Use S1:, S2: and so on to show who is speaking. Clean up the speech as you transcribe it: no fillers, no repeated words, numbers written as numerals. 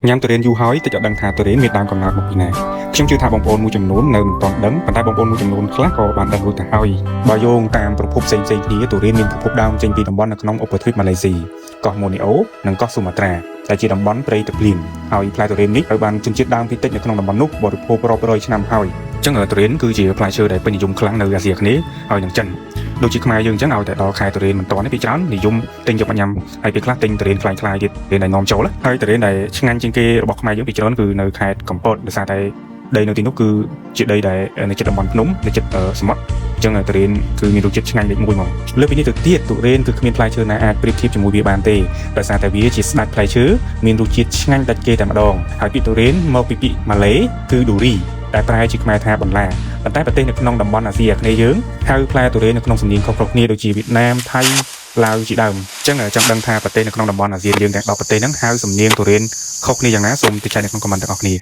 S1: ញ៉ាំទុរេនយូរហើយតិចអត់ដឹងថាទុរេនមានដើមកំណើតមកពីណាខ្ញុំជឿថាបងប្អូនមួយចំនួននៅមិនទាន់ដឹងប៉ុន្តែបងប្អូនមួយចំនួនខ្លះក៏បានដឹងរួចទៅហើយបើយោងតាមប្រភពផ្សេងៗគ្នាទុរេនមានប្រភពដើមចេញពីតំបន់នៅក្នុងឧបទ្វីបម៉ាឡេស៊ីកោះម៉ូនីអូនិងកោះស៊ូម៉ាត្រាដែលជាតំបន់ព្រៃទឹកភ្លៀងហើយផ្លែទុរេននេះត្រូវបានជនជាតិដើមភាគតិចនៅក្នុងតំបន់នោះបរិភោគរាប់រយឆ្នាំហើយអញ្ចឹងទុរេនគឺជាផ្លែឈើដែលពេញនិយមខ្លាំងនៅអាស៊ីអាគ្នេយ៍ហើយនិងចិនដូចជាខ្មែរយើងអញ្ចឹងឲ្យតែដល់ខែទុរេនមិនទាន់ទេពីច្រើននិយមទិញយកមកញ៉ាំហើយពេលខ្លះទិញទុរេនក្លាយៗទៀតទុរេនដែលនាំចូលហើយទុរេនដែលឆ្ងាញ់ជាងគេរបស់ខ្មែរយើងពីច្រើនគឺនៅខេត្តកំពតដោយសារតែដីនៅទីនោះគឺជាដីដែលនៅជិតតំបន់ភ្នំនៅជិតសមុទ្រអញ្ចឹងទុរេនគឺមានរសជាតិឆ្ងាញ់លេខ1ហ្មងលើសពីនេះទៅទៀតទុរេនគឺគ្មានផ្លែឈើណាអាចប្រៀបធៀបជាមួយវាបានទេដោយសារតែវាជាស្ដេចផ្លែឈើមានរសជាតិឆ្ងាញ់ដាច់គេតែម្ដងហើយពាក្យទុរេនមកពីពាក្យម៉ាឡេគឺ duri ដែលប្រែជាខ្មែរថាបន្លាប៉ុន្តែប្រទេសនៅក្នុងតំបន់អាស៊ីអាគ្នេយ៍យើងហៅផ្លែទុរេននៅក្នុងសំនៀងខុសៗគ្នាដូចជាវៀតណាមថៃឡាវជាដើមអញ្ចឹងចង់ដឹងថាប្រទេសនៅក្នុងតំបន់អាស៊ានយើងទាំង10ប្រទេសហ្នឹងហៅសំនៀងទុរេនខុសគ្នាយ៉ាងណាសូមតិចចែកនៅក្នុង comment ទាំងអស់គ្នា។